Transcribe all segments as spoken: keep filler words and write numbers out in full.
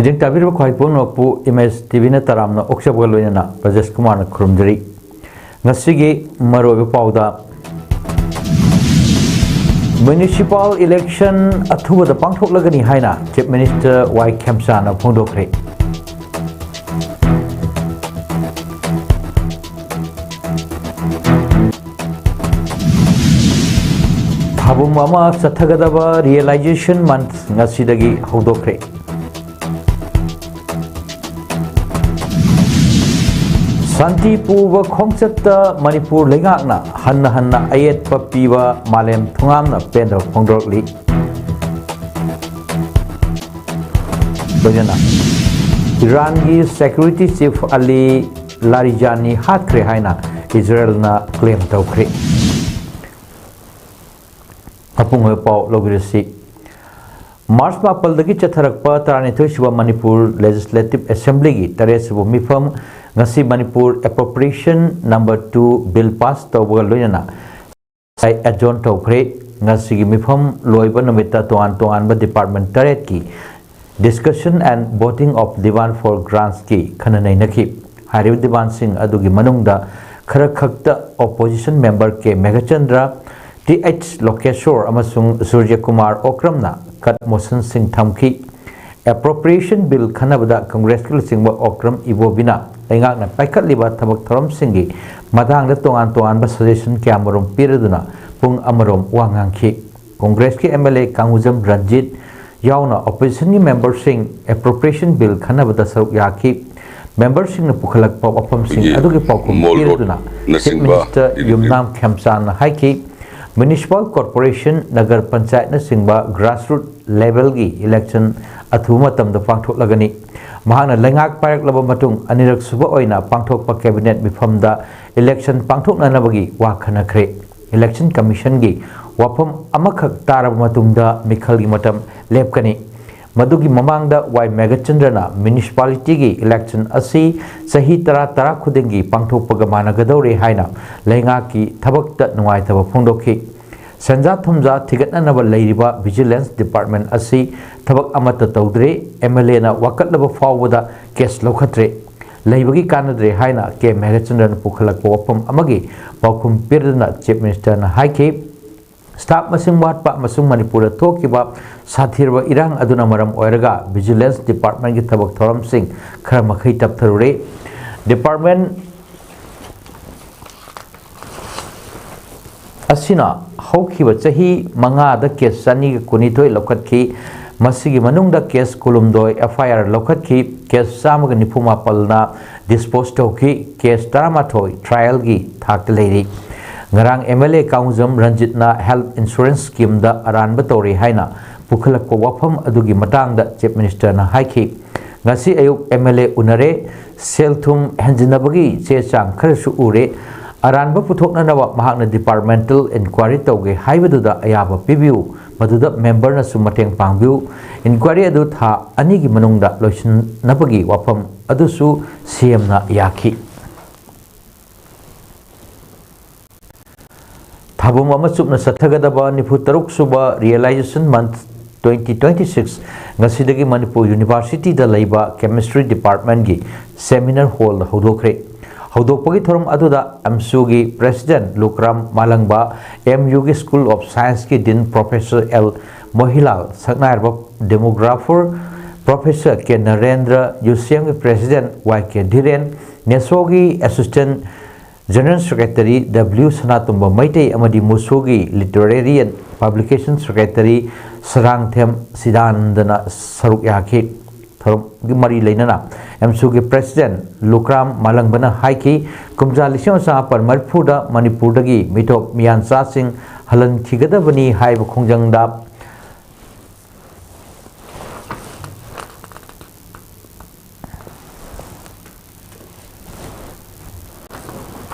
ꯃꯤꯠꯌꯦꯡ ꯇꯥꯕꯤꯔꯤꯕ ꯈ꯭ꯋꯥꯏ ꯄꯨꯝꯅꯃꯛꯄꯨ ꯏꯃꯦꯖ ꯇꯤ ꯚꯤꯅ ꯇꯔꯥꯝꯅ ꯑꯣꯛꯆꯕꯒ ꯂꯣꯏꯅꯅ ꯕ꯭ꯔꯖꯦꯁ ꯀꯨꯃꯥꯔꯅ ꯈꯨꯔꯨꯝꯖꯔꯤ꯫ ꯉꯁꯤꯒꯤ ꯃꯔꯨꯑꯣꯏꯕ ꯄꯥꯎꯗ, ꯃ꯭ꯌꯨꯅꯤꯁꯤꯄꯥꯜ ꯏꯂꯦꯛꯁꯟ ꯑꯊꯨꯕꯗ ꯄꯥꯡꯊꯣꯛꯂꯒꯅꯤ ꯍꯥꯏꯅ ꯆꯤꯐ ꯃꯤꯅꯤꯁꯇꯔ ꯋꯥꯏ ꯈꯦꯝꯆꯥꯅ ꯐꯣꯡꯗꯣꯛꯈ꯭ꯔꯦ꯫ ꯊꯥꯕꯨꯝ ꯑꯃ ꯆꯠꯊꯒꯗꯕ ꯔꯤꯌꯦꯂꯥꯏꯖꯦꯁꯟ ꯃꯟꯊ ꯉꯁꯤꯗꯒꯤ ꯍꯧꯗꯣꯛꯈ꯭ꯔꯦ꯫ ꯁꯥꯟꯇꯤ ꯄꯨꯕ ꯈꯣꯡꯆꯠꯇ ꯃꯅꯤꯄꯨꯔ ꯂꯩꯉꯥꯛꯅ ꯍꯟꯅ ꯍꯟꯅ ꯑꯌꯦꯠꯄ ꯄꯤꯕ ꯃꯥꯂꯦꯝ ꯊꯨꯉꯥꯝꯅ ꯄꯦꯟꯗꯕ ꯐꯣꯡꯗꯣꯔꯛꯂꯤ꯫ ꯂꯣꯏꯅꯅ ꯏꯔꯥꯟꯒꯤ ꯁꯦꯀ꯭ꯌꯨꯔꯤꯇꯤ ꯆꯤꯐ ꯑꯂꯤ ꯂꯥꯔꯤꯖꯥꯅꯤ ꯍꯥꯠꯈ꯭ꯔꯦ ꯍꯥꯏꯅ ꯏꯖꯔꯦꯜꯅ ꯀ꯭ꯂꯦꯝ ꯇꯧꯈ꯭ꯔꯦ꯫ ꯑꯄꯨꯡꯕ ꯄꯥꯎ ꯂꯧꯕꯤꯔꯁꯤ꯫ ꯃꯥꯔꯆ ꯃꯥꯄꯜꯗꯒꯤ ꯆꯠꯊꯔꯛꯄ ꯇꯔꯥꯅꯤꯊꯣꯏ ꯁꯨꯕ ꯃꯅꯤꯄꯨꯔ ꯂꯦꯖꯤꯁꯂꯦꯇꯤꯚ ꯑꯦꯁꯦꯝꯕ꯭ꯂꯤꯒꯤ ꯇꯔꯦꯠ ꯁꯨꯕ ꯃꯤꯐꯝ ꯉꯁꯤ Manipur appropriation number two bill pass ꯇꯧꯕꯒ ꯂꯣꯏꯅꯅ ꯑꯦꯗꯖꯣꯔꯟ ꯇꯧꯈ꯭ꯔꯦ꯫ ꯉꯁꯤꯒꯤ ꯃꯤꯐꯝ ꯂꯣꯏꯕ ꯅꯨꯃꯤꯠꯇ ꯇꯣꯉꯥꯟ ꯇꯣꯉꯥꯟꯕ ꯗꯤꯄꯥꯔꯠꯃꯦꯟ ꯇꯔꯦꯠꯀꯤ Discussion and Voting of Demand for Grantsꯀꯤ ꯈꯟꯅ ꯅꯩꯅꯈꯤ꯫ ꯍꯥꯏꯔꯤꯕ ꯗꯤꯃꯥꯟꯁꯤꯡ ꯑꯗꯨꯒꯤ ꯃꯅꯨꯡꯗ ꯈꯔ ꯈꯛꯇ ꯑꯣꯄꯣꯖꯤꯁꯟ ꯃꯦꯝꯕꯔ ꯀꯦ ꯃꯦꯘꯆꯟꯗ꯭ꯔ, ꯇꯤ ꯑꯩꯆ ꯂꯣꯀꯦꯁꯣꯔ ꯑꯃꯁꯨꯡ ꯁꯨꯔꯖ ꯀꯨꯃꯥꯔ ꯑꯣꯀ꯭ꯔꯝꯅ ꯀꯠ ꯃꯣꯁꯟꯁꯤꯡ ꯊꯝꯈꯤ꯫ ꯑꯦꯄ꯭ꯔꯣꯄ꯭ꯔꯤꯌꯦꯁꯟ ꯕꯤꯜ ꯈꯟꯅꯕꯗ ꯀꯪꯒ꯭ꯔꯦꯁꯀꯤ ꯂꯨꯆꯤꯡꯕ ꯑꯣꯀ꯭ꯔꯝ ꯏꯕꯣꯕꯤꯅ ꯂꯩꯉꯥꯛꯅ ꯄꯥꯏꯈꯠꯂꯤꯕ ꯊꯕꯛ ꯊꯧꯔꯝꯁꯤꯡꯒꯤ ꯃꯇꯥꯡꯗ ꯇꯣꯉꯥꯟ ꯇꯣꯉꯥꯟꯕ ꯁꯖꯦꯁꯟ ꯀꯌꯥꯃꯔꯨꯝ ꯄꯤꯔꯗꯨꯅ ꯄꯨꯡ ꯑꯃꯔꯣꯝ ꯋꯥ ꯉꯥꯡꯈꯤ꯫ ꯀꯪꯒ꯭ꯔꯦꯁꯀꯤ ꯑꯦꯝ ꯑꯦꯜ ꯑꯦ ꯀꯥꯡꯒꯨꯖꯝ ꯔꯟꯖꯤꯠ ꯌꯥꯎꯅ ꯑꯣꯄꯣꯖꯤꯁꯟꯒꯤ ꯃꯦꯝꯕꯔꯁꯤꯡ ꯑꯦꯄ꯭ꯔꯣꯄ꯭ꯔꯤꯌꯦꯁꯟ ꯕꯤꯜ ꯈꯟꯅꯕꯗ ꯁꯔꯨꯛ ꯌꯥꯈꯤ꯫ ꯃꯦꯝꯕꯔꯁꯤꯡꯅ ꯄꯨꯈꯠꯂꯛꯄ ꯋꯥꯐꯝꯁꯤꯡ ꯑꯩꯈꯣꯏꯒꯤ ꯑꯗꯨꯒꯤ ꯄꯥꯎꯈꯨꯝ ꯃꯣꯜ ꯄꯤꯔꯗꯨꯅ ꯆꯤꯐ ꯔꯣꯗꯅꯆꯤꯡꯕ ꯃꯤꯅꯤꯁꯇꯔ ꯌꯨꯝꯅꯥꯝ ꯈꯦꯝꯆꯥꯟꯅ ꯍꯥꯏꯈꯤ, ꯃ꯭ꯌꯨꯅꯤꯁꯤꯄꯥꯜ ꯀꯣꯔꯄꯣꯔꯦꯁꯟ, ꯅꯒꯔ ꯄꯟꯆꯥꯌꯠꯅꯆꯤꯡꯕ ꯒ꯭ꯔꯥꯁꯔꯨꯠ ꯂꯦꯚꯦꯜꯒꯤ ꯏꯂꯦꯛꯁꯟ ꯑꯊꯨꯕ ꯃꯇꯝꯗ ꯄꯥꯡꯊꯣꯛꯂꯒꯅꯤ꯫ ꯃꯍꯥꯛꯅ ꯂꯩꯉꯥꯛ ꯄꯥꯏꯔꯛꯂꯕ ꯃꯇꯨꯡ ꯑꯅꯤꯔꯛ ꯁꯨꯕ ꯑꯣꯏꯅ ꯄꯥꯡꯊꯣꯛꯄ ꯀꯦꯕꯤꯅꯦꯠ ꯃꯤꯐꯝꯗ ꯏꯂꯦꯛꯁꯟ ꯄꯥꯡꯊꯣꯛꯅꯅꯕꯒꯤ ꯋꯥ ꯈꯟꯅꯈ꯭ꯔꯦ꯫ ꯏꯂꯦꯛꯁꯟ ꯀꯃꯤꯁꯟꯒꯤ ꯋꯥꯐꯝ ꯑꯃꯈꯛ ꯇꯥꯔꯕ ꯃꯇꯨꯡꯗ ꯃꯤꯈꯜꯒꯤ ꯃꯇꯝ ꯂꯦꯞꯀꯅꯤ꯫ ꯃꯗꯨꯒꯤ ꯃꯃꯥꯡꯗ ꯋꯥꯏ ꯃꯦꯘꯆꯟꯗ꯭ꯔꯅ ꯃ꯭ꯌꯨꯅꯤꯁꯤꯄꯥꯂꯤꯇꯤꯒꯤ ꯏꯂꯦꯛꯁꯟ ꯑꯁꯤ ꯆꯍꯤ ꯇꯔꯥ ꯇꯔꯥ ꯈꯨꯗꯤꯡꯒꯤ ꯄꯥꯡꯊꯣꯛꯄꯒ ꯃꯥꯟꯅꯒꯗꯧꯔꯦ ꯍꯥꯏꯅ ꯂꯩꯉꯥꯛꯀꯤ ꯊꯕꯛꯇ ꯅꯨꯡꯉꯥꯏꯇꯕ ꯐꯣꯡꯗꯣꯛꯈꯤ꯫ ꯁꯦꯟꯖꯥ ꯊꯨꯝꯖꯥ ꯊꯤꯒꯠꯅꯅꯕ ꯂꯩꯔꯤꯕ Vigilance Department ꯑꯁꯤ ꯊꯕꯛ ꯑꯃꯠꯇ ꯇꯧꯗ꯭ꯔꯦ, MLAꯅ ꯋꯥꯀꯠꯂꯕ ꯐꯥꯎꯕꯗ case ꯂꯧꯈꯠꯇ꯭ꯔꯦ, ꯂꯩꯕꯒꯤ ꯀꯥꯟꯅꯗ꯭ꯔꯦ ꯍꯥꯏꯅ ꯀꯦ ꯃꯦꯘꯆꯟꯗ꯭ꯔꯅ ꯄꯨꯈꯠꯂꯛꯄ ꯋꯥꯐꯝ ꯑꯃꯒꯤ ꯄꯥꯎꯈꯨꯝ ꯄꯤꯗꯨꯅ Chief Ministerꯅ ꯍꯥꯏꯈꯤ꯫ Staff ꯃꯁꯤꯡ ꯋꯥꯠꯄ ꯑꯃꯁꯨꯡ ꯃꯅꯤꯄꯨꯔꯗ ꯊꯣꯛꯈꯤꯕ ꯁꯥꯊꯤꯔꯕ ꯏꯔꯥꯡ ꯑꯗꯨꯅ ꯃꯔꯝ ꯑꯣꯏꯔꯒ Vigilance Departmentꯀꯤ ꯊꯕꯛ ꯊꯧꯔꯝꯁꯤꯡ ꯈꯔ ꯃꯈꯩ ꯇꯞꯊꯔꯨꯔꯦ꯫ Department ꯑꯁꯤꯅ ꯍꯧꯈꯤꯕ ꯆꯍꯤ ꯃꯉꯥꯗ case ꯆꯅꯤꯒ ꯀꯨꯟꯅꯤꯊꯣꯏ ꯂꯧꯈꯠꯈꯤ꯫ ꯃꯁꯤꯒꯤ ꯃꯅꯨꯡꯗ case ꯀꯨꯟꯍꯨꯝꯗꯣꯏ FIR ꯂꯧꯈꯠꯈꯤ, case ꯆꯥꯝꯃꯒ ꯅꯤꯐꯨ ꯃꯥꯄꯜꯅ dispose ꯇꯧꯈꯤ, case ꯇꯔꯥꯃꯥꯊꯣꯏ trialꯒꯤ ꯊꯥꯛꯇ ꯂꯩꯔꯤ꯫ ꯉꯔꯥꯡ MLA ꯀꯥꯡꯖꯝ ꯔꯟꯖꯤꯠꯅ health insurance schemeꯗ ꯑꯔꯥꯟꯕ ꯇꯧꯔꯦ ꯍꯥꯏꯅ ꯄꯨꯈꯠꯂꯛꯄ ꯋꯥꯐꯝ ꯑꯗꯨꯒꯤ ꯃꯇꯥꯡꯗ Chief Ministerꯅ ꯍꯥꯏꯈꯤ꯫ ꯉꯁꯤ ꯑꯌꯨꯛ MLA ꯎꯅꯔꯦ, ꯁꯦꯜ ꯊꯨꯝ ꯍꯦꯟꯖꯤꯟꯅꯕꯒꯤ ꯆꯦ ꯆꯥꯡ ꯈꯔꯁꯨ ꯎꯔꯦ꯫ ꯑꯔꯥꯟꯕ ꯄꯨꯊꯣꯛꯅꯅꯕ ꯃꯍꯥꯛꯅ departmental inquiry ꯇꯧꯒꯦ ꯍꯥꯏꯕꯗꯨꯗ ꯑꯌꯥꯕ ꯄꯤꯕꯤꯌꯨ, ꯃꯗꯨꯗ memberꯅꯁꯨ ꯃꯇꯦꯡ ꯄꯥꯡꯕꯤꯌꯨ꯫ Inquiry ꯑꯗꯨ ꯊꯥ ꯑꯅꯤꯒꯤ ꯃꯅꯨꯡꯗ ꯂꯣꯏꯁꯤꯟꯅꯕꯒꯤ ꯋꯥꯐꯝ ꯑꯗꯨꯁꯨ CMꯅ ꯌꯥꯈꯤ꯫ ꯊꯥꯕꯨꯝ ꯑꯃ ꯆꯨꯞꯅ ꯆꯠꯊꯒꯗꯕ ꯅꯤꯐꯨ ꯇꯔꯨꯛ ꯁꯨꯕ Realization Month twenty twenty six ꯉꯁꯤꯗꯒꯤ ꯃꯅꯤꯄꯨꯔ Universityꯗ ꯂꯩꯕ Chemistry Departmentꯀꯤ seminar hallꯗ ꯍꯧꯗꯣꯛꯈ꯭ꯔꯦ꯫ ꯍꯧꯗꯣꯛꯄꯒꯤ ꯊꯧꯔꯝ ꯑꯗꯨꯗ AMSUꯒꯤ President Lukram ꯃꯥꯂꯪꯕ, MUꯒꯤ School of Scienceꯀꯤ Dean Professor L ꯃꯣꯍꯤꯂꯥꯜ, ꯁꯛꯅꯥꯏꯔꯕ demographer Professor ꯀꯦ ꯅꯔꯦꯟꯗ꯭ꯔ, UCMꯒꯤ President ꯋꯥꯏ ꯀꯦ ꯙꯤꯔꯦꯟ, NESOꯒꯤ Assistant General Secretary W ꯁꯅꯥꯇꯣꯝꯕ ꯃꯩꯇꯩ ꯑꯃꯗꯤ MUSOꯒꯤ Literary and Publication Secretary Sarangthem ꯁꯤꯗꯥꯅꯟꯗꯅ ꯁꯔꯨꯛ ꯌꯥꯈꯤ꯫ ꯊꯧꯔꯝꯒꯤ ꯃꯔꯤ ꯂꯩꯅꯅ AMSUꯒꯤ President ꯂꯨꯀ꯭ꯔꯥꯝ ꯃꯥꯂꯪꯕꯅ ꯍꯥꯏꯈꯤ, ꯀꯨꯝꯖꯥ ꯂꯤꯁꯤꯡ ꯑꯃ ꯆꯥꯃꯥꯄꯜ ꯃꯔꯤꯐꯨꯗ ꯃꯅꯤꯄꯨꯔꯗꯒꯤ ꯃꯤꯇꯣꯞ ꯃꯤꯌꯥꯟꯆꯥꯁꯤꯡ ꯍꯜꯍꯟꯈꯤꯒꯗꯕꯅꯤ ꯍꯥꯏꯕ ꯈꯣꯡꯖꯪꯗ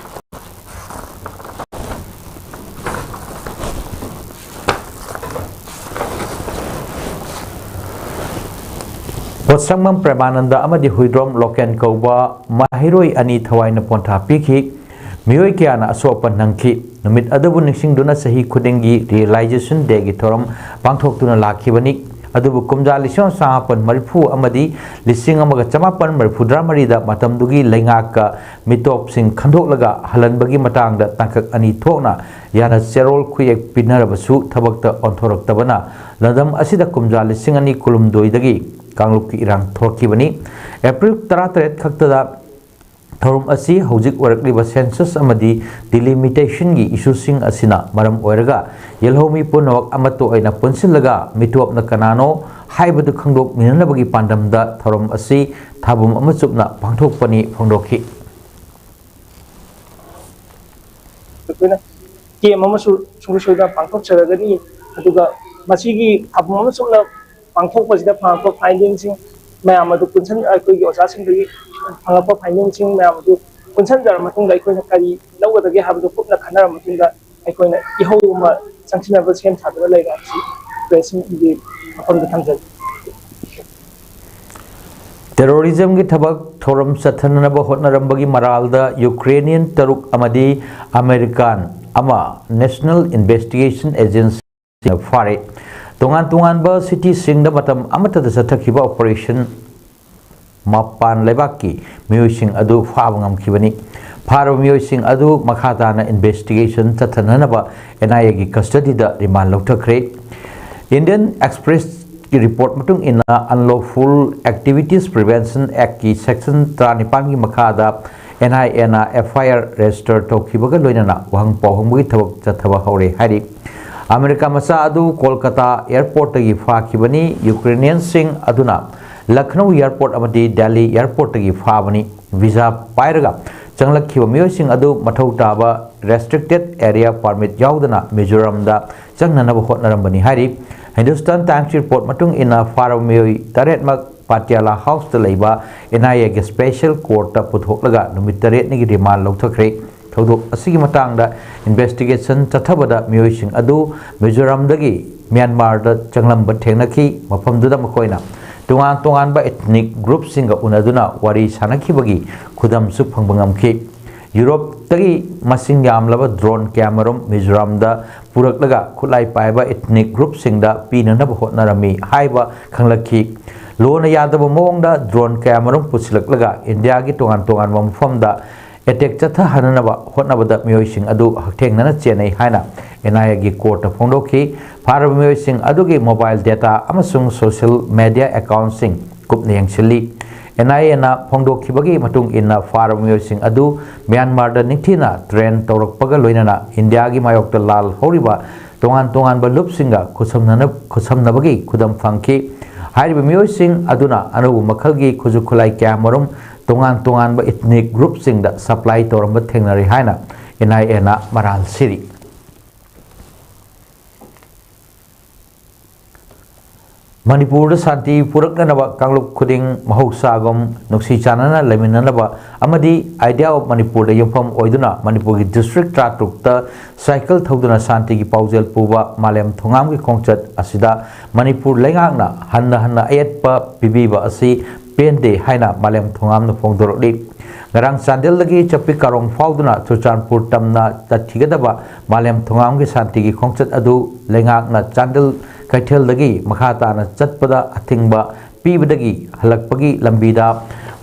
ꯄꯣꯠꯁꯪꯕꯝ ꯄ꯭ꯔꯦꯃꯥꯅꯟꯗ ꯑꯃꯗꯤ ꯍꯨꯏꯗ꯭ꯔꯣꯝ ꯂꯣꯀꯦꯟ ꯀꯧꯕ ꯃꯍꯩꯔꯣꯏ ꯑꯅꯤ ꯊꯋꯥꯏꯅ ꯄꯣꯟꯊꯥ ꯄꯤꯈꯤ꯫ ꯃꯤꯑꯣꯏ ꯀꯌꯥꯅ ꯑꯁꯣꯛ ꯑꯄꯟ ꯅꯪꯈꯤ꯫ ꯅꯨꯃꯤꯠ ꯑꯗꯨꯕꯨ ꯅꯤꯡꯁꯤꯡꯗꯨꯅ ꯆꯍꯤ ꯈꯨꯗꯤꯡꯒꯤ Realization Day ꯒꯤ ꯊꯧꯔꯝ ꯄꯥꯡꯊꯣꯛꯇꯨꯅ ꯂꯥꯛꯈꯤꯕꯅꯤ꯫ ꯑꯗꯨꯕꯨ ꯀꯨꯝꯖꯥ ꯂꯤꯁꯤꯡ ꯑꯃ ꯆꯥꯃꯥꯄꯟ ꯃꯔꯤꯐꯨ ꯑꯃꯗꯤ ꯂꯤꯁꯤꯡ ꯑꯃꯒ ꯆꯥꯃꯥꯄꯟ ꯃꯔꯤꯐꯨꯇꯔꯥ ꯃꯔꯤꯗ ꯃꯇꯝꯗꯨꯒꯤ ꯂꯩꯉꯥꯛꯀ ꯃꯤꯇꯣꯞꯁꯤꯡ ꯈꯟꯗꯣꯛꯂꯒ ꯍꯜꯍꯟꯕꯒꯤ ꯃꯇꯥꯡꯗ ꯇꯥꯡꯀꯛ ꯑꯅꯤ ꯊꯣꯛꯅ ꯌꯥꯅ ꯆꯦꯔꯣꯜ ꯈꯨꯌꯦꯛ ꯄꯤꯅꯔꯕꯁꯨ ꯊꯕꯛꯇ ꯑꯣꯟꯊꯣꯔꯛꯇꯕꯅ ꯂꯝꯗꯝ ꯑꯁꯤꯗ ꯀꯨꯝꯖꯥ ꯂꯤꯁꯤꯡ ꯑꯅꯤ ꯀꯨꯟꯍꯨꯝꯗꯣꯏꯗꯒꯤ ꯀꯥꯡꯂꯨꯞꯀꯤ ꯏꯔꯥꯡ ꯊꯣꯛꯈꯤꯕꯅꯤ꯫ ꯑꯦꯄ꯭ꯔꯤꯜ ꯇꯔꯥꯇꯔꯦꯠ ꯈꯛꯇꯗ ꯊꯧꯔꯝ ꯑꯁꯤ ꯍꯧꯖꯤꯛ ꯑꯣꯏꯔꯛꯂꯤꯕ census ꯑꯃꯗꯤ delimitation ꯒꯤ issue ꯁꯤꯡ ꯑꯁꯤꯅ ꯃꯔꯝ ꯑꯣꯏꯔꯒ ꯌꯦꯜꯍꯧꯃꯤ ꯄꯨꯝꯅꯃꯛ ꯑꯃꯠꯇ ꯑꯣꯏꯅ ꯄꯨꯟꯁꯤꯜꯂꯒ ꯃꯤꯇꯣꯞꯅ ꯀꯅꯥꯅꯣ ꯍꯥꯏꯕꯗꯨ ꯈꯪꯗꯣꯛꯃꯤꯟꯅꯅꯕꯒꯤ ꯄꯥꯟꯗꯝꯗ ꯊꯧꯔꯝ ꯑꯁꯤ ꯊꯥꯕꯝ ꯑꯃ ꯆꯨꯞꯅ ꯄꯥꯡꯊꯣꯛꯄꯅꯤ ꯐꯣꯡꯗꯣꯛꯈꯤ꯫ ꯑꯩꯈꯣꯏꯅ camp ꯑꯃꯁꯨ ꯁꯨꯡꯁꯣꯏ ꯁꯣꯏꯗꯅ ꯄꯥꯡꯊꯣꯛꯆꯔꯒꯅꯤ꯫ ꯑꯗꯨꯒ ꯃꯁꯤꯒꯤ ꯊꯥꯕꯝ ꯑꯃ ꯆꯨꯞꯅ ꯄꯥꯡꯊꯣꯛꯄꯁꯤꯗ ꯐꯪꯉꯛꯄ finding ꯁꯤꯡ ꯃꯌꯥꯝ ꯑꯗꯨ ꯄꯨꯟꯁꯤꯟ-, ꯑꯩꯈꯣꯏꯒꯤ ꯑꯣꯖꯥꯁꯤꯡꯗꯒꯤ ꯐꯪꯉꯛꯄ finding ꯁꯤꯡ ꯃꯌꯥꯝ ꯑꯗꯨ ꯄꯨꯟꯁꯤꯟꯖꯔꯕ ꯃꯇꯨꯡꯗ ꯑꯩꯈꯣꯏꯅ ꯀꯔꯤ ꯂꯧꯒꯗꯒꯦ ꯍꯥꯏꯕꯗꯨ ꯀꯨꯞꯅ ꯈꯟꯅꯔꯕ ꯃꯇꯨꯡꯗ ꯑꯩꯈꯣꯏꯅ ꯏꯍꯧ ꯑꯃ ꯆꯪꯁꯤꯟꯅꯕ ꯁꯦꯝ ꯁꯥꯗꯨꯅ ꯂꯩꯔꯦ ꯍꯥꯏꯕꯁꯤ press ꯒꯤ ꯃꯐꯝꯗ ꯊꯝꯖꯒꯦ꯫ Terrorism ꯒꯤ ꯊꯕꯛ ꯊꯧꯔꯝ ꯆꯠꯊꯅꯅꯕ ꯍꯣꯠꯅꯔꯝꯕꯒꯤ ꯃꯔꯥꯜꯗ Ukrainian ꯇꯔꯨꯛ ꯑꯃꯗꯤ American ꯑꯃ National Investigation Agency ꯅ ꯐꯥꯔꯦ꯫ ꯇꯣꯉꯥꯟ ꯇꯣꯉꯥꯟꯕ city ꯁꯤꯡꯗ ꯃꯇꯝ ꯑꯃꯠꯇꯗ ꯆꯠꯊꯈꯤꯕ operation ꯃꯄꯥꯟ ꯂꯩꯕꯥꯛꯀꯤ ꯃꯤꯑꯣꯏꯁꯤꯡ ꯑꯗꯨ ꯐꯥꯕ ꯉꯝꯈꯤꯕꯅꯤ꯫ ꯐꯥꯔꯕ ꯃꯤꯑꯣꯏꯁꯤꯡ ꯑꯗꯨ ꯃꯈꯥ ꯇꯥꯅ investigation ꯆꯠꯊꯅꯅꯕ N I A ꯒꯤ custody ꯗ remand ꯂꯧꯊꯈ꯭ꯔꯦ꯫ Indian Express ꯀꯤ report ꯃꯇꯨꯡ ꯏꯟꯅ, Unlawful Activities Prevention Act ꯀꯤ section ꯇꯔꯥꯅꯤꯄꯥꯟꯒꯤ ꯃꯈꯥꯗ N I A ꯅ F I R register ꯇꯧꯈꯤꯕꯒ ꯂꯣꯏꯅꯅ ꯋꯥꯍꯪ ꯄꯥꯎꯍꯪꯕꯒꯤ ꯊꯕꯛ ꯆꯠꯊꯕ ꯍꯧꯔꯦ ꯍꯥꯏꯔꯤ꯫ ꯑꯃꯦꯔꯤꯀꯥ ꯃꯆꯥ ꯑꯗꯨ ꯀꯣꯜꯀꯇꯥ airport ꯇꯒꯤ ꯐꯥꯈꯤꯕꯅꯤ꯫ Ukrainian ꯁꯤꯡ ꯑꯗꯨꯅ ꯂꯈꯅꯧ airport ꯑꯃꯗꯤ ꯗꯦꯜꯂꯤ airport ꯇꯒꯤ ꯐꯥꯕꯅꯤ꯫ Visa ꯄꯥꯏꯔꯒ ꯆꯪꯂꯛꯈꯤꯕ ꯃꯤꯑꯣꯏꯁꯤꯡ ꯑꯗꯨ ꯃꯊꯧ ꯇꯥꯕ restricted area permit ꯌꯥꯎꯗꯅ ꯃꯤꯖꯣꯔꯥꯝꯗ ꯆꯪꯅꯅꯕ ꯍꯣꯠꯅꯔꯝꯕꯅꯤ ꯍꯥꯏꯔꯤ꯫ Hindustan Times report ꯃꯇꯨꯡ ꯏꯟꯅ, ꯐꯥꯔꯕ ꯃꯤꯑꯣꯏ ꯇꯔꯦꯠꯃꯛ ꯄꯥꯇꯤꯌꯥꯂꯥ House ꯇ ꯂꯩꯕ N I A ꯒꯤ special court ꯇ ꯄꯨꯊꯣꯛꯂꯒ ꯅꯨꯃꯤꯠ ꯇꯔꯦꯠꯅꯤꯒꯤ remand ꯂꯧꯊꯈ꯭ꯔꯦ꯫ ꯊꯧꯗꯣꯛ ꯑꯁꯤꯒꯤ ꯃꯇꯥꯡꯗ investigation ꯆꯠꯊꯕꯗ ꯃꯤꯑꯣꯏꯁꯤꯡ ꯑꯗꯨ ꯃꯤꯖꯣꯔꯥꯝꯗꯒꯤ ꯃ꯭ꯌꯥꯟꯃꯥꯔꯗ ꯆꯪꯂꯝꯕ ꯊꯦꯡꯅꯈꯤ꯫ ꯃꯐꯝꯗꯨꯗ ꯃꯈꯣꯏꯅ ꯇꯣꯉꯥꯟ ꯇꯣꯉꯥꯟꯕ ethnic group ꯁꯤꯡꯒ ꯎꯅꯗꯨꯅ ꯋꯥꯔꯤ ꯁꯥꯅꯈꯤꯕꯒꯤ ꯈꯨꯗꯝꯁꯨ ꯐꯪꯕ ꯉꯝꯈꯤ꯫ ꯌꯨꯔꯣꯞꯇꯒꯤ ꯃꯁꯤꯡ ꯌꯥꯝꯂꯕ ꯗ꯭ꯔꯣꯟ ꯀꯌꯥꯃꯔꯨꯝ ꯃꯤꯖꯣꯔꯥꯝꯗ ꯄꯨꯔꯛꯂꯒ ꯈꯨꯠꯂꯥꯏ ꯄꯥꯏꯕ ꯏꯊꯅꯤꯛ ꯒ꯭ꯔꯨꯞꯁꯤꯡꯗ ꯄꯤꯅꯅꯕ ꯍꯣꯠꯅꯔꯝꯃꯤ ꯍꯥꯏꯕ ꯈꯪꯂꯛꯈꯤ꯫ ꯂꯣꯅ ꯌꯥꯗꯕ ꯃꯑꯣꯡꯗ ꯗ꯭ꯔꯣꯟ ꯀꯌꯥꯃꯔꯨꯝ ꯄꯨꯁꯤꯜꯂꯛꯂꯒ ꯏꯟꯗꯤꯌꯥꯒꯤ ꯇꯣꯉꯥꯟ ꯇꯣꯉꯥꯟꯕ ꯃꯐꯝꯗ ꯑꯦꯇꯦꯛ ꯆꯠꯊꯍꯟꯅꯅꯕ ꯍꯣꯠꯅꯕꯗ ꯃꯤꯑꯣꯏꯁꯤꯡ ꯑꯗꯨ ꯍꯛꯊꯦꯡꯅꯅ ꯆꯦꯟꯅꯩ ꯍꯥꯏꯅ ꯑꯦꯟ ꯑꯥꯏ ꯑꯦꯒꯤ ꯀꯣꯔꯠꯇ ꯐꯣꯡꯗꯣꯛꯈꯤ꯫ ꯐꯥꯔꯕ ꯃꯤꯑꯣꯏꯁꯤꯡ ꯑꯗꯨꯒꯤ ꯃꯣꯕꯥꯏꯜ ꯗꯦꯇꯥ ꯑꯃꯁꯨꯡ ꯁꯣꯁꯤꯌꯦꯜ ꯃꯦꯗꯤꯌꯥ ꯑꯦꯀꯥꯎꯟꯁꯤꯡ ꯀꯨꯞꯅ ꯌꯦꯡꯁꯤꯜꯂꯤ꯫ ꯑꯦꯟ ꯑꯥꯏ ꯑꯦꯅ ꯐꯣꯡꯗꯣꯛꯈꯤꯕꯒꯤ ꯃꯇꯨꯡ ꯏꯟꯅ, ꯐꯥꯔꯕ ꯃꯤꯑꯣꯏꯁꯤꯡ ꯑꯗꯨ ꯃ꯭ꯌꯥꯟꯃꯥꯔꯗ ꯅꯤꯡꯊꯤꯅ ꯇ꯭ꯔꯦꯟ ꯇꯧꯔꯛꯄꯒ ꯂꯣꯏꯅꯅ ꯏꯟꯗꯤꯌꯥꯒꯤ ꯃꯥꯌꯣꯛꯇ ꯂꯥꯜ ꯍꯧꯔꯤꯕ ꯇꯣꯉꯥꯟ ꯇꯣꯉꯥꯟꯕ ꯂꯨꯞꯁꯤꯡꯒ ꯈꯨꯠꯁꯝꯅꯅ-, ꯈꯨꯠꯁꯝꯅꯕꯒꯤ ꯈꯨꯗꯝ ꯐꯪꯈꯤ꯫ ꯍꯥꯏꯔꯤꯕ ꯃꯤꯑꯣꯏꯁꯤꯡ ꯑꯗꯨꯅ ꯑꯅꯧꯕ ꯃꯈꯜꯒꯤ ꯈꯨꯠꯁꯨ ꯈꯨꯠꯂꯥꯏ ꯀꯌꯥꯃꯔꯨꯝ ꯇꯣꯉꯥꯟ ꯇꯣꯉꯥꯟꯕ ꯏꯊꯅꯤꯛ ꯒ꯭ꯔꯨꯞꯁꯤꯡꯗ ꯁꯄ꯭ꯂꯥꯏ ꯇꯧꯔꯝꯕ ꯊꯦꯡꯅꯔꯦ ꯍꯥꯏꯅ ꯑꯦꯟ ꯑꯥꯏ ꯑꯦꯅ ꯃꯔꯥꯜ ꯁꯤꯔꯤ꯫ ꯃꯅꯤꯄꯨꯔꯗ ꯁꯥꯟꯇꯤ ꯄꯨꯔꯛꯅꯅꯕ ꯀꯥꯡꯂꯨꯞ ꯈꯨꯗꯤꯡ ꯃꯍꯧꯁꯥꯒꯨꯝ ꯅꯨꯡꯁꯤ ꯆꯥꯟꯅꯅ ꯂꯩꯃꯤꯟꯅꯅꯕ ꯑꯃꯗꯤ Idea of ꯃꯅꯤꯄꯨꯔꯗ ꯌꯨꯝꯐꯝ ꯑꯣꯏꯗꯨꯅ ꯃꯅꯤꯄꯨꯔꯒꯤ ꯗꯤꯁꯇ꯭ꯔꯤꯛ ꯇꯔꯥꯇꯔꯨꯛꯇ ꯁꯥꯏꯀꯜ ꯊꯧꯗꯨꯅ ꯁꯥꯟꯇꯤꯒꯤ ꯄꯥꯎꯖꯦꯜ ꯄꯨꯕ ꯃꯥꯂꯦꯝ ꯊꯣꯉꯥꯝꯒꯤ ꯈꯣꯡꯆꯠ ꯑꯁꯤꯗ ꯃꯅꯤꯄꯨꯔ ꯂꯩꯉꯥꯛꯅ ꯍꯟꯅ ꯍꯟꯅ ꯑꯌꯦꯠꯄ ꯄꯤꯕꯤꯕ ꯑꯁꯤ ꯄꯦꯟꯗꯦ ꯍꯥꯏꯅ ꯃꯥꯂꯦꯝ ꯊꯣꯉꯥꯝꯅ ꯐꯣꯡꯗꯣꯔꯛꯂꯤ꯫ ꯉꯔꯥꯡ ꯆꯥꯟꯗꯦꯜꯗꯒꯤ ꯆꯞꯄꯤ ꯀꯥꯔꯣꯡ ꯐꯥꯎꯗꯨꯅ ꯆꯨꯔꯆꯥꯟꯄꯨꯔ ꯇꯝꯅ ꯆꯠꯈꯤꯒꯗꯕ ꯃꯥꯂꯦꯝ ꯊꯣꯉꯥꯝꯒꯤ ꯁꯥꯟꯇꯤꯒꯤ ꯈꯣꯡꯆꯠ ꯑꯗꯨ ꯂꯩꯉꯥꯛꯅ ꯆꯥꯟꯗꯦꯜ ꯀꯩꯊꯦꯜꯗꯒꯤ ꯃꯈꯥ ꯇꯥꯅ ꯆꯠꯄꯗ ꯑꯊꯤꯡꯕ ꯄꯤꯕꯗꯒꯤ ꯍꯜꯂꯛꯄꯒꯤ ꯂꯝꯕꯤꯗ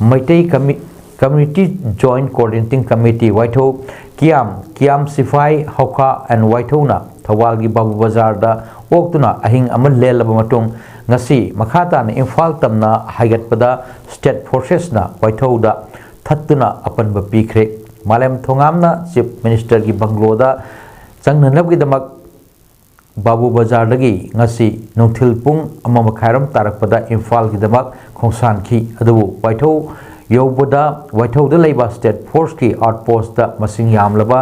Meitei ꯀꯝꯃꯤ-, Community Joint Coordinating Committee ꯋꯥꯏꯊꯧ, ꯀꯤꯌꯥꯝ, ꯀꯤꯌꯥꯝ ꯁꯤꯐꯥꯏ, ꯍꯧꯈꯥ and ꯋꯥꯏꯊꯧꯅ ꯊꯧꯕꯥꯜꯒꯤ ꯕꯥꯕꯨ ꯕꯖꯥꯔꯗ ꯑꯣꯛꯇꯨꯅ ꯑꯍꯤꯡ ꯑꯃ ꯂꯦꯜꯂꯕ ꯃꯇꯨꯡ, ꯉꯁꯤ ꯃꯈꯥ ꯇꯥꯅ ꯏꯝꯐꯥꯜ ꯇꯝꯅ ꯍꯥꯏꯒꯠꯄꯗ ꯁ꯭ꯇꯦꯠ ꯐꯣꯔꯁꯦꯁꯅ ꯋꯥꯏꯊꯧꯗ ꯊꯠꯇꯨꯅ ꯑꯄꯟꯕ ꯄꯤꯈ꯭ꯔꯦ꯫ ꯃꯥꯂꯦꯝ ꯊꯣꯉꯥꯝꯅ ꯆꯤꯐ ꯃꯤꯅꯤꯁꯇꯔꯒꯤ ꯕꯪꯒ꯭ꯂꯣꯗ ꯆꯪꯅꯅꯕꯒꯤꯗꯃꯛ ꯕꯥꯕꯨ ꯕꯖꯥꯔꯗꯒꯤ ꯉꯁꯤ ꯅꯨꯡꯊꯤꯜ ꯄꯨꯡ ꯑꯃ ꯃꯈꯥꯏꯔꯣꯝ ꯇꯥꯔꯛꯄꯗ ꯏꯝꯐꯥꯜꯒꯤꯗꯃꯛ ꯈꯣꯡꯁꯥꯟꯈꯤ꯫ ꯑꯗꯨꯕꯨ ꯋꯥꯏꯊꯧ ꯌꯧꯕꯗ ꯋꯥꯏꯊꯧꯗ ꯂꯩꯕ ꯁ꯭ꯇꯦꯠ ꯐꯣꯔꯁꯀꯤ ꯑꯥꯎꯠꯄꯣꯁꯇ ꯃꯁꯤꯡ ꯌꯥꯝꯂꯕ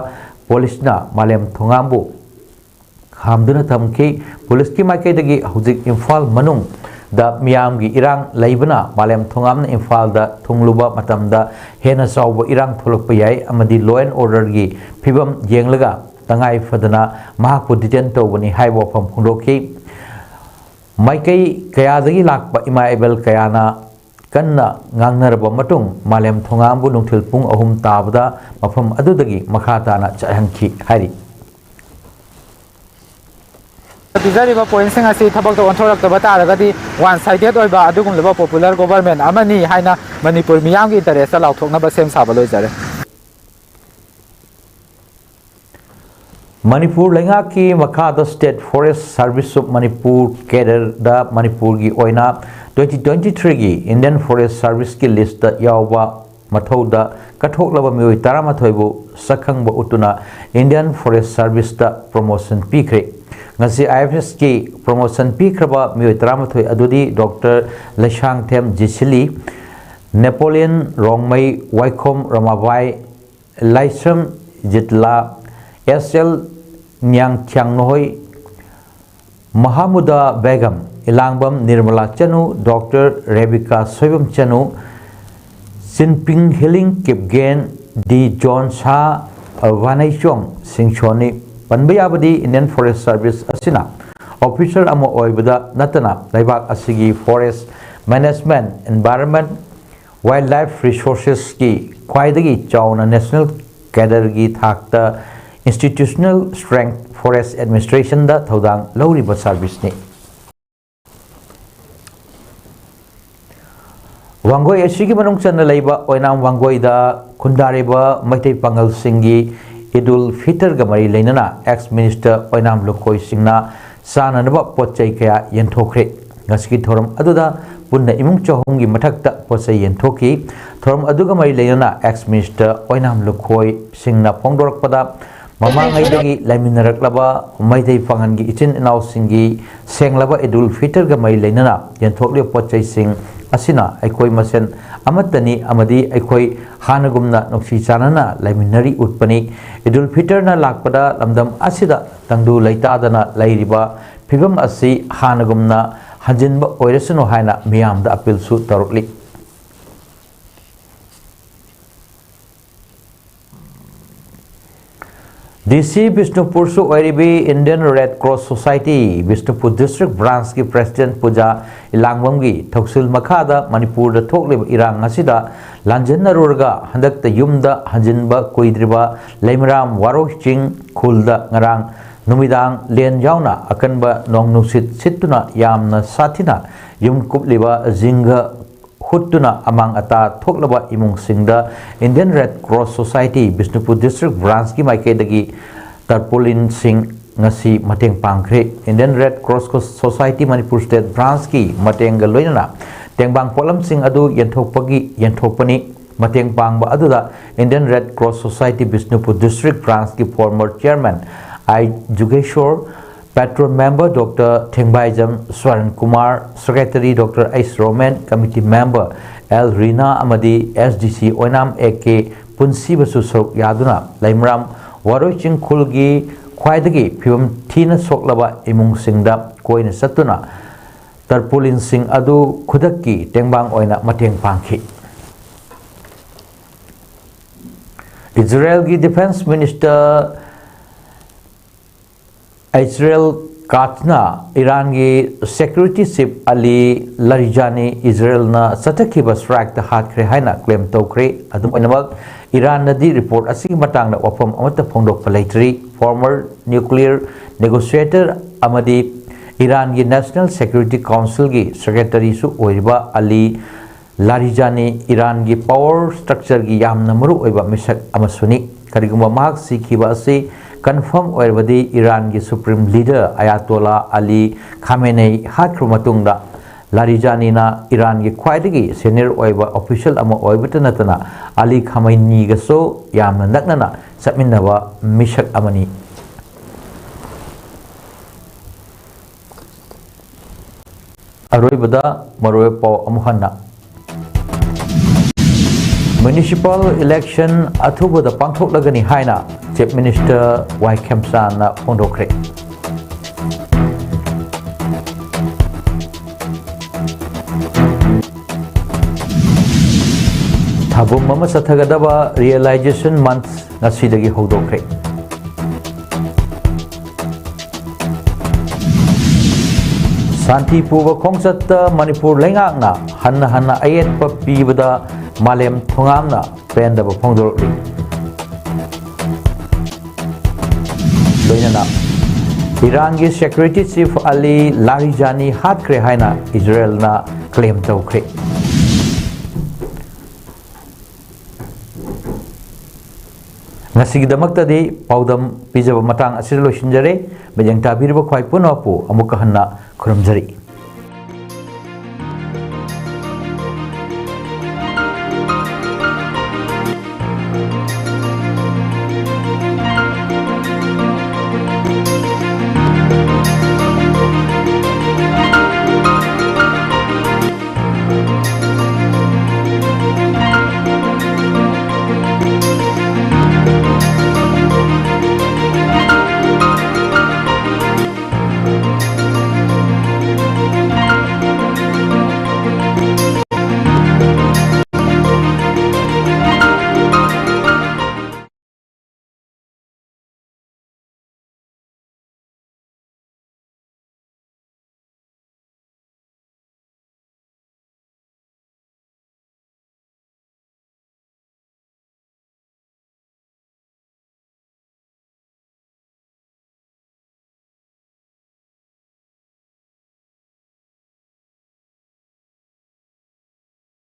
ꯄꯨꯂꯤꯁꯅ ꯃꯥꯂꯦꯝ ꯊꯣꯉꯥꯝꯕꯨ ꯈꯥꯝꯗꯨꯅ ꯊꯝꯈꯤ꯫ ꯄꯨꯂꯤꯁꯀꯤ ꯃꯥꯏꯀꯩꯗꯒꯤ ꯍꯧꯖꯤꯛ ꯏꯝꯐꯥꯜ ꯃꯅꯨꯡꯗ ꯃꯤꯌꯥꯝꯒꯤ ꯏꯔꯥꯡ ꯂꯩꯕꯅ ꯃꯥꯂꯦꯝ ꯊꯣꯉꯥꯝꯅ ꯏꯝꯐꯥꯜꯗ ꯊꯨꯡꯂꯨꯕ ꯃꯇꯝꯗ ꯍꯦꯟꯅ ꯆꯥꯎꯕ ꯏꯔꯥꯡ ꯊꯣꯛꯂꯛꯄ ꯌꯥꯏ ꯑꯃꯗꯤ law and orderꯒꯤ ꯐꯤꯕꯝ ꯌꯦꯡꯂꯒ ꯇꯉꯥꯏ ꯐꯗꯅ ꯃꯍꯥꯛꯄꯨ detain ꯇꯧꯕꯅꯤ ꯍꯥꯏꯕ ꯋꯥꯐꯝ ꯐꯣꯡꯗꯣꯛꯈꯤ꯫ ꯃꯥꯏꯀꯩ ꯀꯌꯥꯗꯒꯤ ꯂꯥꯛꯄ ꯏꯃꯥ ꯏꯕꯦꯜ ꯀꯌꯥꯅ ꯀꯟꯅ ꯉꯥꯡꯅꯔꯕ ꯃꯇꯨꯡ, ꯃꯥꯂꯦꯝ ꯊꯣꯉꯥꯝꯕꯨ ꯅꯨꯡꯊꯤꯜ ꯄꯨꯡ ꯑꯍꯨꯝ ꯇꯥꯕꯗ ꯃꯐꯝ ꯑꯗꯨꯗꯒꯤ ꯃꯈꯥ ꯇꯥꯅ ꯆꯠꯍꯟꯈꯤ ꯍꯥꯏꯔꯤ꯫ ꯄꯤꯖꯔꯤꯕ ꯄꯣꯏꯟꯁꯤꯡ ꯑꯁꯤ ꯊꯕꯛꯇ ꯑꯣꯟꯊꯣꯔꯛꯇꯕ ꯇꯥꯔꯒꯗꯤ ꯋꯥꯟ ꯁꯥꯏꯗꯦꯠ ꯑꯣꯏꯕ ꯑꯗꯨꯒꯨꯝꯂꯕ ꯄꯣꯄꯨꯂꯔ ꯒꯣꯚꯔꯟꯃꯦꯟ ꯑꯃꯅꯤ ꯍꯥꯏꯅ ꯃꯅꯤꯄꯨꯔ ꯃꯤꯌꯥꯝꯒꯤ ꯏꯟꯇꯔꯦꯁꯇ ꯂꯥꯎꯊꯣꯛꯅꯕ ꯁꯦꯝ ꯁꯥꯕ ꯂꯣꯏꯖꯔꯦ꯫ ꯃꯅꯤꯄꯨꯔ ꯂꯩꯉꯥꯛꯀꯤ ꯃꯈꯥꯗ State Forest Service of Manipur ꯀꯦꯗꯔꯗ ꯃꯅꯤꯄꯨꯔꯒꯤ ꯑꯣꯏꯅ twenty twenty-threeꯒꯤ Indian Forest Serviceꯀꯤ ꯂꯤꯁꯇ ꯌꯥꯎꯕ ꯃꯊꯧꯗ ꯀꯠꯊꯣꯛꯂꯕ ꯃꯤꯑꯣꯏ ꯇꯔꯥꯃꯥꯊꯣꯏꯕꯨ ꯁꯛꯈꯪꯕ ꯎꯠꯇꯨꯅ Indian Forest Serviceꯇ ꯄ꯭ꯔꯣꯃꯣꯁꯟ ꯄꯤꯈ꯭ꯔꯦ꯫ ꯉꯁꯤ IFSꯀꯤ ꯄ꯭ꯔꯣꯃꯣꯁꯟ ꯄꯤꯈ꯭ꯔꯕ ꯃꯤꯑꯣꯏ ꯇꯔꯥꯃꯥꯊꯣꯏ ꯑꯗꯨꯗꯤ ꯗꯣꯛꯇꯔ ꯂꯩꯁꯥꯡꯊꯦꯝ ꯖꯤꯁꯤꯂꯤ, ꯅꯦꯄꯣꯂꯤꯌꯟ ꯔꯣꯡꯃꯩ, ꯋꯥꯏꯈꯣꯝ ꯔꯃꯥꯕꯥꯏ, ꯂꯥꯏꯁ꯭ꯔꯝ ꯖꯤꯠꯂꯥ, ꯑꯦꯁ ꯑꯦꯜ ꯅꯤꯌꯥꯡꯊꯤꯌꯥꯡꯅꯣꯍꯣꯏ, ꯃꯍꯥꯃꯨꯗꯥ ꯕꯦꯒꯝ, ꯏꯂꯥꯡꯕꯝ ꯅꯤꯔꯃꯂꯥ ꯆꯅꯨ, ꯗꯣꯛꯇꯔ ꯔꯦꯕꯤꯀꯥ ꯁꯣꯏꯕꯝ ꯆꯅꯨ, ꯆꯤꯟꯄꯤꯡ ꯍꯤꯂꯤꯡ ꯀꯤꯞꯒꯦꯟ, ꯗꯤ ꯖꯣꯟ ꯁꯥ, ꯋꯥꯅꯩꯆꯣꯡ ꯁꯤꯡꯁꯣꯟꯅꯤ꯫ ꯄꯟꯕ ꯌꯥꯕꯗꯤ Indian Forest Service ꯑꯁꯤꯅ ꯑꯣꯐꯤꯁꯔ ꯑꯃ ꯑꯣꯏꯕꯗ ꯅꯠꯇꯅ ꯂꯩꯕꯥꯛ ꯑꯁꯤꯒꯤ forest management, environment, wildlife resourcesꯀꯤ ꯈ꯭ꯋꯥꯏꯗꯒꯤ ꯆꯥꯎꯅ national cadreꯒꯤ ꯊꯥꯛꯇ institutional strength forest administrationꯗ ꯊꯧꯗꯥꯡ ꯂꯧꯔꯤꯕ serviceꯅꯤ꯫ ꯋꯥꯡꯒꯣꯏ ꯑꯁꯤꯒꯤ ꯃꯅꯨꯡ ꯆꯟꯅ ꯂꯩꯕ ꯑꯣꯏꯅꯥꯝ ꯋꯥꯡꯒꯣꯏꯗ ꯈꯨꯟꯗꯥꯔꯤꯕ ꯃꯩꯇꯩ ꯄꯥꯉꯜꯁꯤꯡꯒꯤ ꯏꯗꯨꯜ ꯐꯤꯇꯔꯒ ꯃꯔꯤ ꯂꯩꯅꯅ ex minister ꯑꯣꯏꯅꯥꯝ ꯂꯨꯈꯣꯏ ꯁꯤꯡꯅ ꯆꯥꯅꯅꯕ ꯄꯣꯠ ꯆꯩ ꯀꯌꯥ ꯌꯦꯟꯊꯣꯛꯈ꯭ꯔꯦ꯫ ꯉꯁꯤꯒꯤ ꯊꯧꯔꯝ ꯑꯗꯨꯗ ꯄꯨꯟꯅ ꯏꯃꯨꯡ ꯆꯍꯨꯝꯒꯤ ꯃꯊꯛꯇ ꯄꯣꯠ ꯆꯩ ꯌꯦꯟꯊꯣꯛꯈꯤ꯫ ꯊꯧꯔꯝ ꯑꯗꯨꯒ ꯃꯔꯤ ꯂꯩꯅꯅ ex minister ꯑꯣꯏꯅꯥꯝ ꯂꯨꯈꯣꯏ ꯁꯤꯡꯅ ꯐꯣꯡꯗꯣꯔꯛꯄꯗ, ꯃꯃꯥꯡꯉꯩꯗꯒꯤ ꯂꯩꯃꯤꯟꯅꯔꯛꯂꯕ ꯃꯩꯇꯩ ꯄꯥꯉꯜꯒꯤ ꯏꯆꯤꯟ ꯏꯅꯥꯎꯁꯤꯡꯒꯤ ꯁꯦꯡꯂꯕ ꯏꯗꯨꯜ ꯐꯤꯇꯔꯒ ꯃꯔꯤ ꯂꯩꯅꯅ ꯌꯦꯟꯊꯣꯛꯂꯤꯕ ꯄꯣꯠ ꯆꯩꯁꯤꯡ ꯑꯁꯤꯅ ꯑꯩꯈꯣꯏ ꯃꯁꯦꯟ ꯑꯃꯠꯇꯅꯤ ꯑꯃꯗꯤ ꯑꯩꯈꯣꯏ ꯍꯥꯟꯅꯒꯨꯝꯅ ꯅꯨꯡꯁꯤ ꯆꯥꯟꯅꯅ ꯂꯩꯃꯤꯟꯅꯔꯤ ꯎꯠꯄꯅꯤ꯫ ꯏꯗꯨꯜ ꯐꯤꯇꯔꯅ ꯂꯥꯛꯄꯗ ꯂꯝꯗꯝ ꯑꯁꯤꯗ ꯇꯪꯗꯨ ꯂꯩꯇꯥꯗꯅ ꯂꯩꯔꯤꯕ ꯐꯤꯕꯝ ꯑꯁꯤ ꯍꯥꯟꯅꯒꯨꯝꯅ ꯍꯟꯖꯤꯟꯕ ꯑꯣꯏꯔꯁꯅꯨ ꯍꯥꯏꯅ ꯃꯤꯌꯥꯝꯗ ꯑꯄꯤꯜꯁꯨ ꯇꯧꯔꯛꯂꯤ꯫ ꯗꯤ ꯁꯤ ꯕꯤꯁꯅꯨꯄꯨꯔꯁꯨ ꯑꯣꯏꯔꯤꯕꯤ Indian Red Cross Society Bishnupur District Branchꯀꯤ President ꯄꯨꯖꯥ ꯏꯂꯥꯡꯕꯝꯒꯤ ꯊꯧꯁꯤꯜ ꯃꯈꯥꯗ ꯃꯅꯤꯄꯨꯔꯗ ꯊꯣꯛꯂꯤꯕ ꯏꯔꯥꯡ ꯑꯁꯤꯗ ꯂꯥꯟꯖꯦꯟꯅꯔꯨꯔꯒ ꯍꯟꯗꯛꯇ ꯌꯨꯝꯗ ꯍꯟꯖꯤꯟꯕ ꯀꯨꯏꯗ꯭ꯔꯤꯕ ꯂꯩꯃꯔꯥꯝ ꯋꯥꯔꯣꯏ ꯆꯤꯡ ꯈꯨꯜꯗ ꯉꯔꯥꯡ ꯅꯨꯃꯤꯗꯥꯡ ꯂꯦꯟ ꯌꯥꯎꯅ ꯑꯀꯟꯕ ꯅꯣꯡ ꯅꯨꯡꯁꯤꯠ ꯁꯤꯠꯇꯨꯅ ꯌꯥꯝꯅ ꯁꯥꯊꯤꯅ ꯌꯨꯝ ꯀꯨꯞꯂꯤꯕ ꯖꯤꯡꯒ ꯍꯨꯠꯇꯨꯅ ꯑꯃꯥꯡ ꯑꯇꯥ ꯊꯣꯛꯂꯕ ꯏꯃꯨꯡꯁꯤꯡꯗ Indian Red Cross Society Bishnupur District Branchꯀꯤ ꯃꯥꯏꯀꯩꯗꯒꯤ ꯇꯔꯄꯣꯂꯤꯟꯁꯤꯡ ꯉꯁꯤ ꯃꯇꯦꯡ ꯄꯥꯡꯈ꯭ꯔꯦ꯫ Indian Red Cross Society Manipur State Branchꯀꯤ ꯃꯇꯦꯡꯒ ꯂꯣꯏꯅꯅ ꯇꯦꯡꯕꯥꯡ ꯄꯣꯠꯂꯝꯁꯤꯡ ꯑꯗꯨ ꯌꯦꯟꯊꯣꯛꯄꯒꯤ, ꯌꯦꯟꯊꯣꯛꯄꯅꯤ꯫ ꯃꯇꯦꯡ ꯄꯥꯡꯕ ꯑꯗꯨꯗ Indian Red Cross Society Bishnupur District Branchꯀꯤ former Chairman I Jugeshor, Patron Member Doctor Thengbaijam Swaran Kumar, Secretary Doctor S Romen, Committee Member L Rina ꯑꯃꯗꯤ ꯑꯦꯁ ꯗꯤ ꯁꯤ ꯑꯣꯏꯅꯥꯝ ꯑꯦ ꯀꯦ ꯄꯨꯟꯁꯤꯕꯁꯨ ꯁꯔꯨꯛ ꯌꯥꯗꯨꯅ ꯂꯩꯃꯔꯥꯝ ꯋꯥꯔꯣꯏ ꯆꯤꯡ ꯈꯨꯜꯒꯤ ꯈ꯭ꯋꯥꯏꯗꯒꯤ ꯐꯤꯕꯝ ꯊꯤꯅ ꯁꯣꯛꯂꯕ ꯏꯃꯨꯡꯁꯤꯡꯗ ꯀꯣꯏꯅ ꯆꯠꯇꯨꯅ ꯇꯔꯄꯣꯂꯤꯟꯁꯤꯡ ꯑꯗꯨ ꯈꯨꯗꯛꯀꯤ ꯇꯦꯡꯕꯥꯡ ꯑꯣꯏꯅ ꯃꯇꯦꯡ ꯄꯥꯡꯈꯤ꯫ ꯏꯖꯔꯦꯜꯒꯤ Defence Minister ꯏꯖꯔꯦꯜ ꯀꯥꯠꯖꯅ ꯏꯔꯥꯟꯒꯤ Security Chief ꯑꯂꯤ ꯂꯥꯔꯤꯖꯥꯅꯤ ꯏꯖꯔꯦꯜꯅ ꯆꯠꯊꯈꯤꯕ strikeꯇ ꯍꯥꯠꯈ꯭ꯔꯦ ꯍꯥꯏꯅ claim ꯇꯧꯈ꯭ꯔꯦ꯫ ꯑꯗꯨꯝ ꯑꯣꯏꯅꯃꯛ, ꯏꯔꯥꯟꯅꯗꯤ report ꯑꯁꯤꯒꯤ ꯃꯇꯥꯡꯗ ꯋꯥꯐꯝ ꯑꯃꯠꯇ ꯐꯣꯡꯗꯣꯛꯄ ꯂꯩꯇ꯭ꯔꯤ꯫ Former nuclear negotiator ꯑꯃꯗꯤ ꯏꯔꯥꯟꯒꯤ National Security Councilꯒꯤ Secretaryꯁꯨ ꯑꯣꯏꯔꯤꯕ ꯑꯂꯤ ꯂꯥꯔꯤꯖꯥꯅꯤ ꯏꯔꯥꯟꯒꯤ power structureꯒꯤ ꯌꯥꯝꯅ ꯃꯔꯨꯑꯣꯏꯕ ꯃꯤꯁꯛ ꯑꯃꯁꯨꯅꯤ꯫ ꯀꯔꯤꯒꯨꯝꯕ ꯃꯍꯥꯛ ꯁꯤꯈꯤꯕ ꯑꯁꯤ confirm ꯑꯣꯏꯔꯕꯗꯤ, ꯏꯔꯥꯟꯒꯤ Supreme Leader ꯑꯌꯥꯇꯣꯂꯥ ꯑꯂꯤ ꯈꯥꯃꯦꯅꯦꯏ ꯍꯥꯠꯈ꯭ꯔꯕ ꯃꯇꯨꯡꯗ, ꯂꯥꯔꯤꯖꯥꯅꯤꯅ ꯏꯔꯥꯟꯒꯤ ꯈ꯭ꯋꯥꯏꯗꯒꯤ senior ꯑꯣꯏꯕ official ꯑꯃ ꯑꯣꯏꯕꯇ ꯅꯠꯇꯅ, ꯑꯂꯤ ꯈꯥꯃꯦꯅꯤꯒꯁꯨ ꯌꯥꯝꯅ ꯅꯛꯅꯅ ꯆꯠꯃꯤꯟꯅꯕ ꯃꯤꯁꯛ ꯑꯃꯅꯤ꯫ ꯑꯔꯣꯏꯕꯗ ꯃꯔꯨꯑꯣꯏꯕ ꯄꯥꯎ ꯑꯃꯨꯛ ꯍꯟꯅ꯫ Municipal election ꯑꯊꯨꯕꯗ ꯄꯥꯡꯊꯣꯛꯂꯒꯅꯤ ꯍꯥꯏꯅ Chief Minister ꯋꯥꯏ ꯈꯦꯝꯆꯥꯟꯅ ꯐꯣꯡꯗꯣꯛꯈ꯭ꯔꯦ꯫ ꯊꯥꯕꯨꯝ ꯑꯃ ꯆꯠꯊꯒꯗꯕ Realization Month ꯉꯁꯤꯗꯒꯤ ꯍꯧꯗꯣꯛꯈ꯭ꯔꯦ꯫ ꯁꯥꯟꯇꯤ ꯄꯨꯕ ꯈꯣꯡꯆꯠꯇ ꯃꯅꯤꯄꯨꯔ ꯂꯩꯉꯥꯛꯅ ꯍꯟꯅ ꯍꯟꯅ ꯑꯌꯦꯠꯄ ꯄꯤꯕꯗ ꯃꯥꯂꯦꯝ ꯊꯣꯉꯥꯝꯅ ꯄꯦꯟꯗꯕ ꯐꯣꯡꯗꯣꯔꯛꯂꯤ꯫ ꯂꯣꯏꯅꯅ ꯏꯔꯥꯟꯒꯤ ꯁꯦꯀ꯭ꯌꯨꯔꯤꯇꯤ ꯆꯤꯐ ꯑꯂꯤ ꯂꯥꯔꯤꯖꯥꯅꯤ ꯍꯥꯠꯈ꯭ꯔꯦ ꯍꯥꯏꯅ ꯏꯖꯔꯦꯜꯅ ꯀ꯭ꯂꯦꯝ ꯇꯧꯈ꯭ꯔꯦ꯫ ꯉꯁꯤꯒꯤꯗꯃꯛꯇꯗꯤ ꯄꯥꯎꯗꯝ ꯄꯤꯖꯕ ꯃꯇꯥꯡ ꯑꯁꯤꯗ ꯂꯣꯏꯁꯤꯟꯖꯔꯦ꯫ ꯃꯤꯠꯌꯦꯡ ꯇꯥꯕꯤꯔꯤꯕ ꯈ꯭ꯋꯥꯏ ꯄꯨꯝꯅꯃꯛꯄꯨ ꯑꯃꯨꯛꯀ ꯍꯟꯅ ꯈꯨꯔꯨꯝꯖꯔꯤ꯫